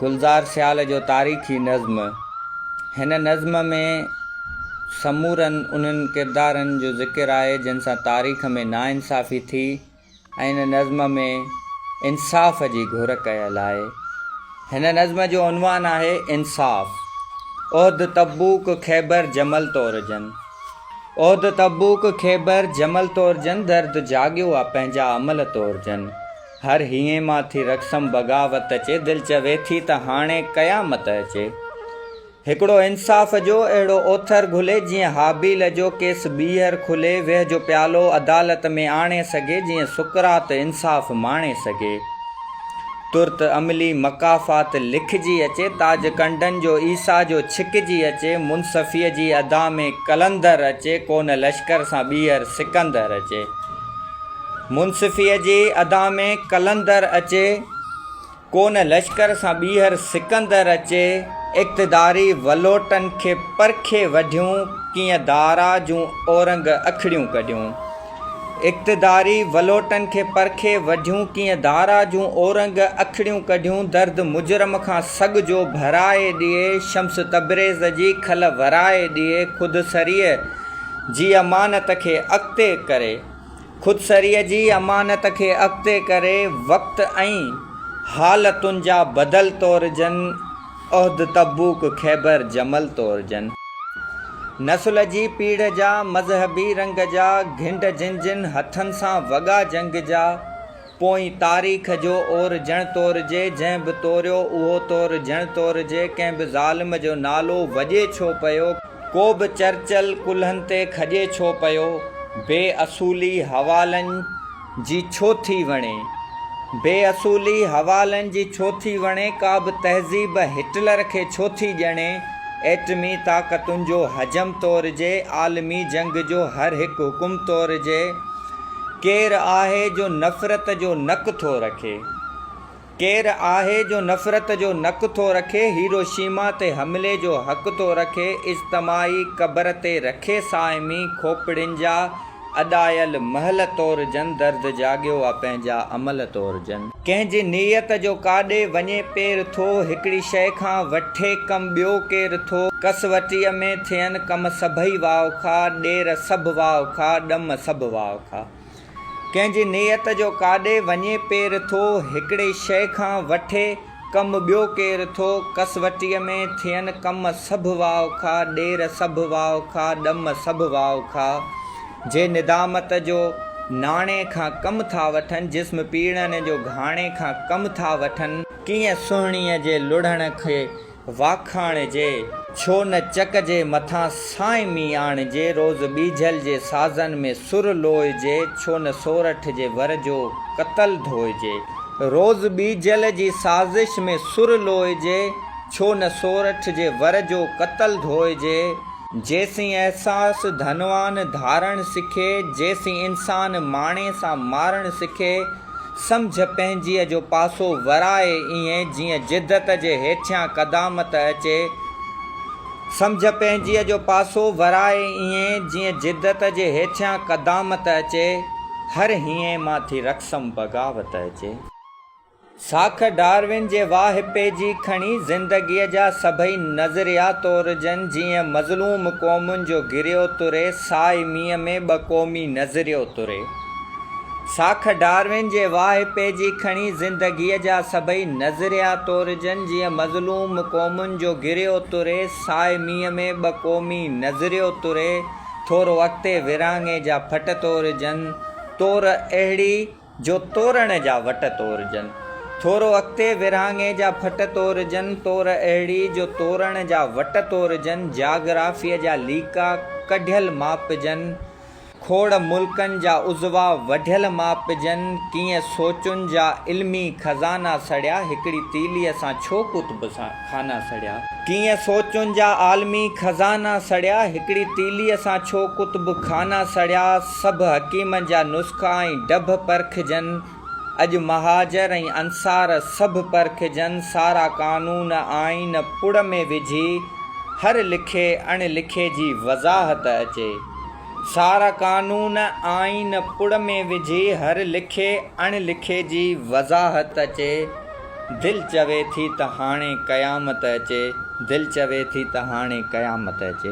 گلزار سيال جو تاريخي نظم. هن نظم ۾ سمورن انهن ڪردارن جو ذڪر آهي جن سان تاريخ ۾ ناانصافي ٿي ۽ هن نظم ۾ انصاف جي گهر ڪيل آهي. هن نظم جو عنوان آهي انصاف. عهد تبوڪ خيبر جمل تورجن. عهد تبوڪ خيبر جمل تورجن درد جاڳيو آ پنهنجا عمل تورجن. هر هينئين مان ٿي رقصم بغاوت اچي دل چوي ٿي ته هاڻي قيامت اچي. هڪڙو انصاف جو اهڙو اوٿر گهلي جيئن هابيل جو ڪيس ٻيهر کلي ويهه جو پيالو عدالت ۾ آڻي سگهي جيئن سقراط انصاف ماڻي سگهي. ترت عملي مڪافات لکجي اچي تاج ڪنڊن جو عيسيٰ جو ڇڪجي اچي منصفيء جي ادا ۾ قلندر اچي ڪونه لشڪر سان ٻيهر سڪندر اچي. منصفيء جي ادا ۾ قلندر اچي، ڪو نه لشڪر سان ٻيهر سڪندر اچي، اقتداري ولوٽن کي پرکي وڍيون، ڪيئن دارا جون اورنگ اکڙيون ڪڍيون. اقتداري ولوٽن کي پرکي وڍيون، ڪيئن دارا جون اورنگ اکڙيون ڪڍيون، درد مجرم کان سڳ جو ڀرائي ڏئي، شمس تبريز جي کل ورائي ڏئي، خود سريء جي امانت کي اڳتي ڪري. خودسريء جي امانت کي اڳتي ڪري، وقت ۽ حالتن جا بدل تورجن، عهد تبوڪ خيبر جمل تورجن. نسل جي پيڙهه جا، مذهبي رنگ جا، گهنڊ جن جن هٿن سان وڳا جنگ جا، پوئين تاريخ جو اور جڻ تورجي، جنهن به توريو اهو تور جڻ تورجي، ڪنهن به ظالم جو نالو وڄي ڇو پيو، ڪو به چرچل ڪلهن تي کڄي ڇو پيو، بي اصولي حوالن جي ڇو ٿي وڻي، بي اصولي حوالن جي ڇو ٿي وڻي، ڪا به تهذيب هٽلر کي ڇو ٿي ڄڻي، ايٽمي طاقتن جو حجم تورجي، عالمي جنگ جو هر هڪ حڪم تورجي. ڪير آهي جو نفرت جو نڪ ٿو رکي. ڪير آهي جو نفرت جو نڪ ٿو رکي هيروشيما تي حملي جو حق ٿو رکي اجتماعي قبر تي رکي صائمي کوپڙين جا اڏايل محل تورجن درد جاڳيو آ پنهنجا عمل تورجن. ڪنهن جي نيت جو ڪاڏي وڃي پير ٿو هڪڙي شيء کان وٺي ڪم ٻيو ڪير ٿو ڪسوٽيء ۾ ٿين ڪم سڀئي واء کا، ڏير سڀ واء کا، ڏم سڀ واء کا. ڪنهن جي نيت جو ڪاڏي وڃي پير ٿو، هڪڙي شيء کان وٺي ڪم ٻيو ڪير ٿو، ڪسوٽيء ۾ ٿين ڪم سڀ واء کا، ڏير سڀ واء کا، ڏم سڀ واء کا. جي ندامت جو ناڻي کان ڪم ٿا وٺن، جسم پيڙڻ جو گهاڻي کان ڪم ٿا وٺن. ڪيئن سهڻيء جي لڙهڻ کي واکاڻجي، ڇو نه چڪ جي مٿان سائمي آڻجي، روز ٻيجل جي سازن ۾ سر لوئجي، ڇو نه سورٺ جي ور جو قتل ڌوئجي. روز ٻيجل جي سازش ۾ سر لوئجي، ڇو نه سورٺ جي ور جو قتل ڌوئجي. جيسين احساس ڌنوان ڌارڻ سکي، جيسين انسان ماڻي سان مارڻ سکي، سمجهه پنهنجيء جو پاسو ورائي ائين جيئن جدت جي هيٺيان قدامت اچي، سمجهه پنهنجيء جو پاسو ورائي ائين جيئن جدت جي هيٺيان قدامت اچي، هر هينئين مان ٿي رقصم بغاوت اچي. ساک ڊارون جي واهپي جي کڻي زندگيء جا سڀئي نظريا تورجن جيئن مظلوم قومن جو گريو تري سائي مينهن ۾ ٻه قومي نظريو تري. ساک ڊارون جي واهپي جي کڻي زندگيء جا سڀئي نظريا تورجن جيئن مظلوم قومن جو گريو تري سائي مينهن ۾ ٻه قومي نظريو تري ٿورو اڳتي ورهاڱي جا ڦٽ تورجن تور اهڙي جو تورڻ جا وٽ تورجن. ٿورو اڳتي ورهاڱي جا ڦٽ تورجن، تور اهڙي جو تورڻ جا وٽ تورجن، جاگرافيء جا ليڪا ڪڍيل ماپجن، کوڙ ملڪن جا عضوا وڍيل ماپجن، ڪيئن سوچن جا علمي خزانا سڙيا، هڪڙي تيليء سان ڇو قطب خانا سڙيا. ڪيئن سوچن جا عالمي خزانا سڙيا، هڪڙي تيليء سان ڇو قطب خانا سڙيا. سڀ حڪيمن جا نسخا ۽ ڊڀ پرکجن، اڄ مهاجر ۽ انصار سڀ پرکجن، سارا قانون آئين پڙ ۾ وجهي، هر لکي اڻ لکي جي وضاحت اچي. سارا قانون آئين پڙ ۾ وجهي، هر لکي اڻ لکي جي وضاحت اچي. دل چوي ٿي ته هاڻي قيامت اچي، دل چوي ٿي ته هاڻي قيامت اچي.